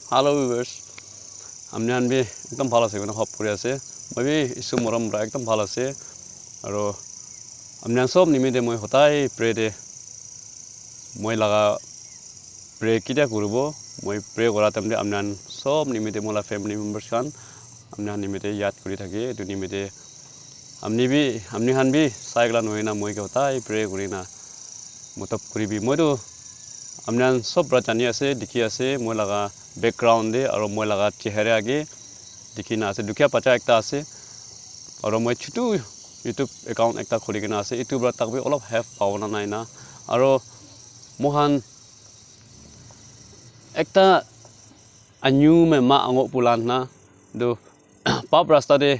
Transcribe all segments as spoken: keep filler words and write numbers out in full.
Hello viewers, apni khan bi ekdam bhal ase koina hope kuri ase. Moi bi Isu morom pra ekdam bhal ase. Aro apni khan sob nimite moi hodai pray te moi laga pray ketia kuribo, moi pray kora time te apni khan sob nimite moi la family members khan apni khan nimite yad kuri thake. Etu nimite apni bi, apni khan bi sai kala nohoi na moi ke hodai pray kuri na motob kuri bi. Moi tu apni khan sob pra jani ase, dikhi ase, moi laga background te aro moi laga chehra ke dikhi na ase. Dukhia bacha ekta ase aro moi chutu YouTube account ekta khuli kena ase. Etu pra tak bi olop help pabo na nai na. Aro moi khan ekta anyu me ma ango pulan na do pap rasta te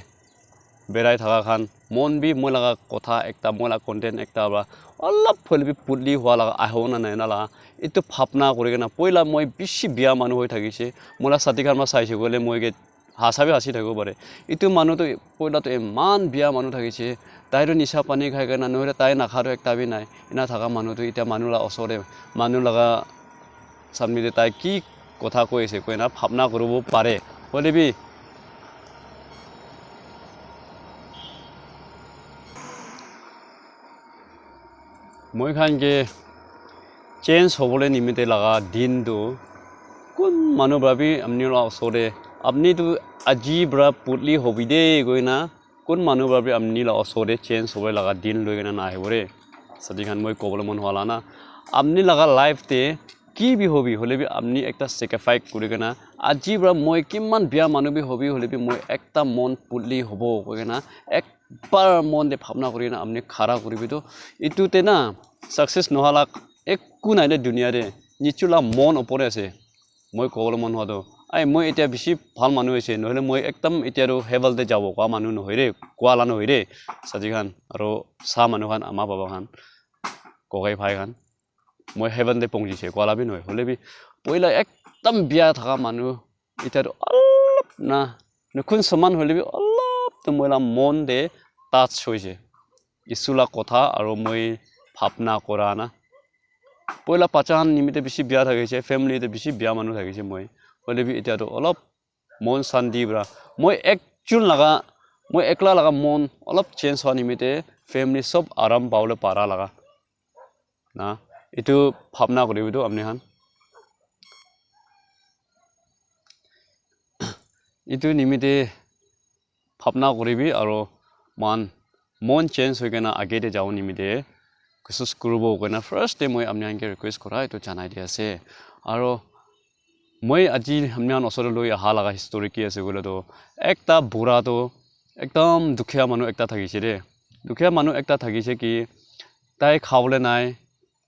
berai thaka khan mon bi moi laga kotha ekta, moi laga content ekta pra olop hoile bi putli hua laga ahibo na nai na la, etu bhabna kuri kena poila moi bishi bia manu hoi thakise. Moi la sati khan pra saise koile moi ke hasa bi hasi thakibo pare. Etu manu tu poila tu eman bia manu thakise, tai tu nisha pani khai kena nohole tai nakha tu ekta bi nai. Ena thaka manu tu etia manu la osor te, manu laga samne te tai ki kotha koi ase koina bhabna kuribo pare. Hoile bi moi khan ke change hobole nimite laga din tu kun manu pra bi apni la osor te, apni tu aji pra putli hobi de koina kun manu pra bi apni la osor te change hobole laga din loi kena na ahibo re. Sadi khan moi kobole mon hwala na, apni laga life te ki bi hobi hole bi apni ekta sacrifice kuri kena aji pra moi kiman bia manu bi hobi hole bi moi ekta mon putli hobo koi kena ek bar mon te bhabna kuri kena apni khara kuribi tu etu te na success nohala ekku nai le dunia te nichu la mon opor te ase. Moi kobole mon hwa tu ai moi etia bishi bhal manu ase nohole moi ekdam etia tu heaven te jabo koa manu nohoi re, koa la nohoi re. Sadi khan aro sa manu khan ama baba khan kokai bhai khan moi heaven te pongji se koa la bi nohoi hole bi poila ekdam bia thaka manu etia tu olop na nukhun saman hole bi olop tu moi la mon te touch hoise. Isu la kotha aro moi bhabna kora na. Poila bacha khan nimite bishi bia thakise, family te bishi bia manu thakise moi. Hole bi etia tu olop mon shanti pra. Moi ekjun laga, moi ekla laga mon olop change hwa nimite family sob aram pabole para laga. Na, etu bhabna kuribi tu apni khan. Etu nimite bhabna kuribi aro moikhan mon change hoi kena age te jabo nimite kosis kuribo koina first te moi apni khan ke request kora etu janai di ase. Aro moi aji apni khan osor te loi aha laga history ki ase koile tu ekta bura tu ekdam dukhia manu ekta thakise de. Dukhia manu ekta thakise ki tai khabole nai,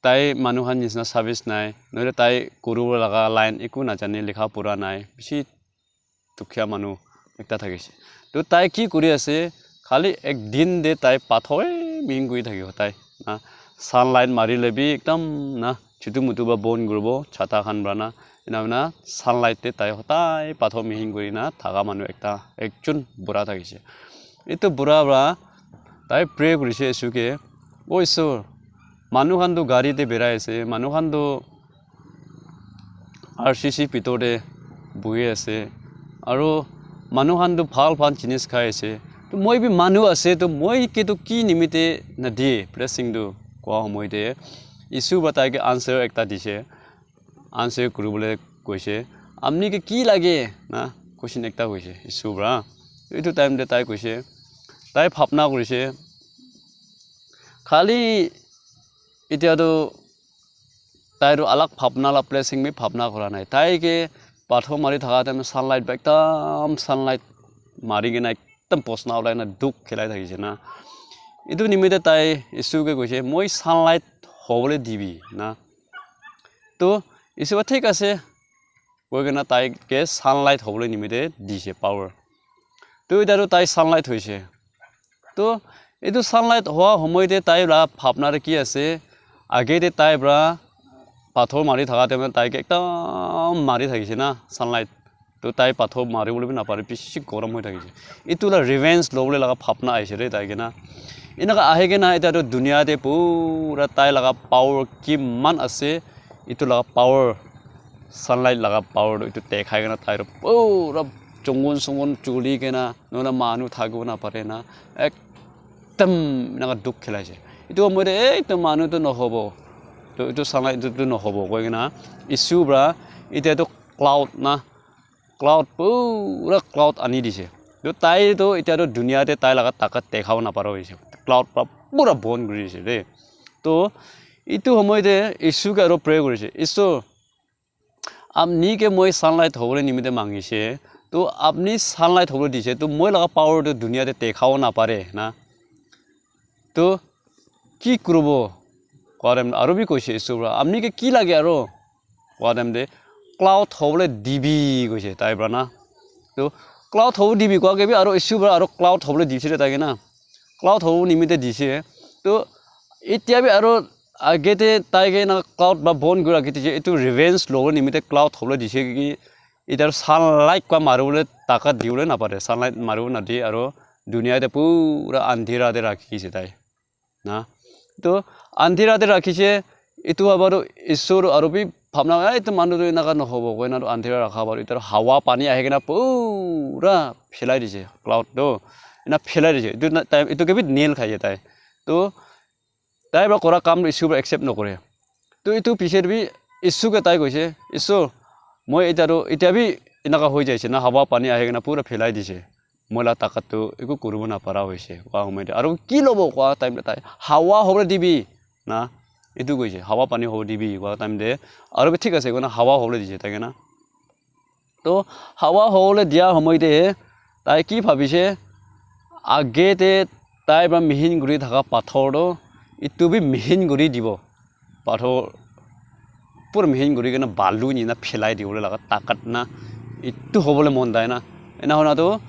tai manu khan nisna service nai, nohole tai kuribo laga line eku najane, likha pura nai, bishi dukhia manu ekta thakise. To tai ki kuri ase, khali ek din de tai pathor mihin kuri thaki hodai na, sunlight mari le bi ekdam na chutu mutu ba bon kuribo chata khan para na, ena hoina sunlight te tai hodai pathor mihin kuri na thaka manu ekta ekjon bura thakise. Etu bura para tai pray kurise Isu ke, "O Isor, manu khan tu gari te berai ase, manu khan tu R C C bitor te buhi ase, aru manu khan tu bhal bhal jinis khai ase. To moi bi manu ase, to moi ke tu ki nimite nadie blessing tu?" Koa homoi te Isu para tai ke answer ekta dise. Answer kuribole koise, "Apni ke ki lage?" na question ekta koise Isu para. Etu time te tai koise, tai bhabna korise, khali etia tu tai tu alag bhabna la blessing bi bhabna kora nai. Tai ke pathor mari thaka time sunlight ba ekdam sunlight mari kena ekdam posna ulai na dukh khilai thakise na. Etu nimite tai Isu ke koise, "Moi sunlight hobole dibi na." To Isu ba, "Thik ase," koi kena tai ke sunlight hobole nimite dise power. To etia tu tai sunlight hoise. To etu sunlight hoa homoi te tai la bhabna te ki ase? Age te tai para pathor mari thaka time tai ke ekdam mari thakise na sunlight. To tai pathor mari bole bi napare, bishi gorom hoi thakise. Etu la revenge lobole laga bhabna aise re tai kena. Enaka ahi kena etia tu dunia te pura tai laga power kiman ase, etu laga power sunlight laga power tu etu dekhai kena tai tu pura chongon songon chuli kena nohoile manu thakibo napare na ekdam enaka dukh khilaise. Etu moi tu ekdam manu tu nohobo, tu etu sunlight tu nohobo koi kena Isu para etia tu cloud na cloud pura cloud ani dise. To tai to etia to dunia te tai laga takat dekhabo napara hoise. Cloud pra pura bon kuri dise de. To etu homoi te Isu ke aro pray kurise, "Isu, apni ke moi sunlight hobole nimite mangise. To apni sunlight hobole dise. To moi laga power to dunia te dekhabo napare na." To ki kuribo? Koa time aro bi koise Isu pra, "Apni ke ki lage aro?" Koa time te, "Cloud hobole dibi," koise tai pra na. To cloud hobo dibi koa ke bi aro Isu pra aro cloud hobole dise tai ke na. Cloud hobo nimite dise. To etia bi aro age te tai ke na cloud pra bon kuri rakhi dise. Etu revenge lobo nimite cloud hobole dise ki etia sunlight koa maribole takat dibole napare. Sunlight maribo nadi aro dunia te pura andhera te rakhi dise tai. Na, to andhera te rakhise, etu hoba to Isor aro bi bhabna, "Ai, etu manu to enaka nohobo," koina to andhera rakha hoba to, etu hawa pani ahi kena pura phelai dise, cloud to, ena phelai dise, etu na, tai, etu ke bi nail khaise tai. To tai pra kora kam Isor pra accept nokore. To etu piche bi Isu ke tai koise, "Isu, moi etia to, etia bi enaka hoi jaise na, hawa pani ahi kena pura phelai dise. Moi la takat to eku kuribo napara hoise." Koa homoi te, "Aro ki lobo?" koa time te tai, "Hawa hobole dibi na," etu koise, "Hawa pani hobo dibi," koa time te, aro bi thik ase koina hawa hobole dise tai ke na. To hawa hobole dia homoi te tai ki bhabise, age te tai pra mihin kuri thaka pathor to etu bi mihin kuri dibo. Pathor pura mihin kuri kena balu nina phelai dibole laga takat na, etu hobole mon tai na. Ena hona to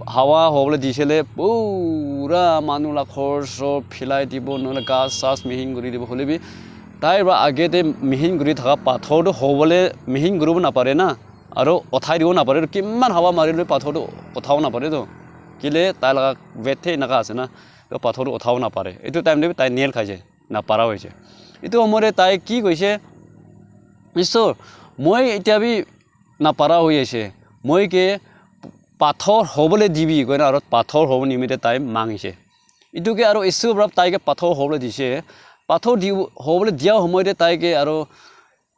hawa hobole disele pura manu la ghor sor phelai dibo, nohole ghas sas mihin kuri dibo. Hole bi tai pra age te mihin kuri thaka pathor to hobole mihin kuribo napare na. Aro uthai dibo napare to, kiman hawa marile pathor to uthabo napare to. Kile tai laga weight he enaka ase na. To pathor to uthabo napare. Etu time te bi tai nail khaise, napara hoise. Etu homoi te tai ki koise, "Isor, moi etia bi napara hoi ase. Moi ke pathor hobole dibi," koina aro pathor hobo nimite tai mangise. Etu ke aro Isor pra tai ke pathor hobole dise. Pathor di, hobole dia homoi te tai ke aro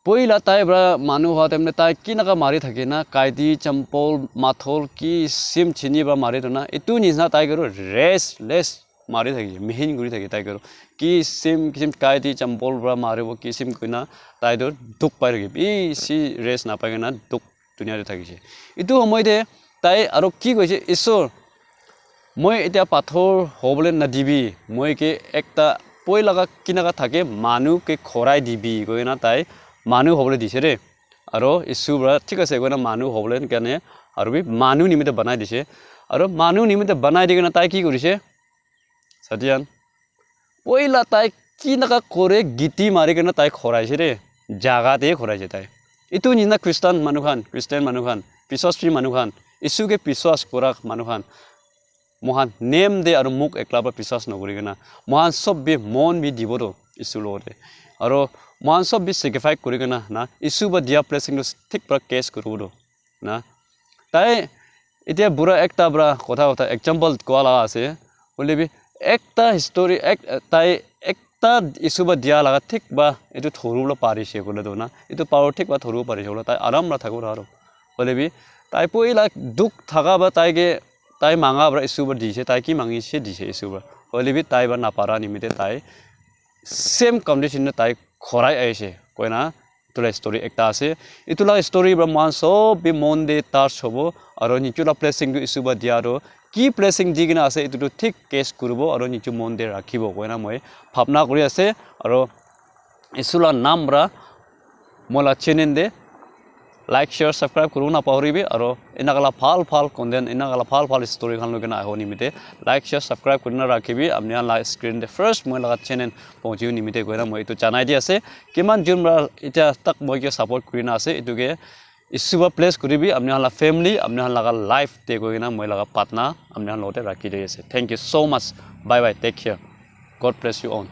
poila tai pra manu hoa time te tai kinaka mari thake na, kaiti, champol, mathol, kisim chini pra mari thona. Etu nisna tai ke aro restless mari thakise, mihin kuri thake tai ke aro. Kisim kisim kaiti, champol pra maribo, kisim koina tai to dukh pai thake. Bishi rest napai kena dukh dunia te thakise. Etu homoi te tai aro ki koise, "Isor, moi etia pathor hobole nadibi, moi ke ekta poi laga kinaka thake manu ke khorai dibi," koina tai manu hobole dise de. Aro Isu pra thik ase koina manu hobole kane aro bi manu nimite banai dise. Aro manu nimite banai di kena tai ki korise? Satian, poila tai kinaka kore giti mari kena tai khoraise de, jaga te khoraise tai. Etu nisna Christian manu khan, Christian manu khan, biswasi manu khan, Isu ke biswas kora manu khan, mohan name de aro muk ekla pra biswas nokuri kena, mohan sob bi mon bi dibo to Isu logote. Aro mohan sob bi sacrifice kuri kena na, Isu pra dia blessing to thik pra catch kuribo to. Na, tai etia bura ekta pra kotha kotha example koa laga ase. Hoile bi ekta history, ek, tai ekta Isu pra dia laga thik pra etu thori bole parise koile to na, etu power thik pra thori bo parise koile tai aram pra thakibo aro. Hoile bi tai poila dukh thaka pra tai ke, tai manga pra Isu pra dise, tai ki mangise dise Isu pra. Hoile bi tai pra napara nimite tai same condition te tai khorai aise koina etu la story ekta ase. Etu la story pra mohan sob bi mon de touch hobo, aro nichu la blessing tu Isu pra dia aro ki blessing di kena ase etu tu thik catch kuribo aro nichu mon de rakhibo koina moi bhabna kuri ase. Aro Isu la naam pra moi la channel de like, share, subscribe kuribo napahoribi, aro enaka la bhal bhal content, enaka la bhal bhal story khan loi kena ahibo nimite like, share, subscribe kurina rakhibi. Apni khan la screen te first moi laga channel pahunchibo nimite koina moi etu janai di ase. Kiman jun pra etia tak moi ke support kurina ase, etu ke Isu pra bless kuribi, apni khan la family, apni khan laga life te koina moi laga pratna apni khan logote rakhi di ase. Thank you so much. Bye bye. Take care. God bless you all.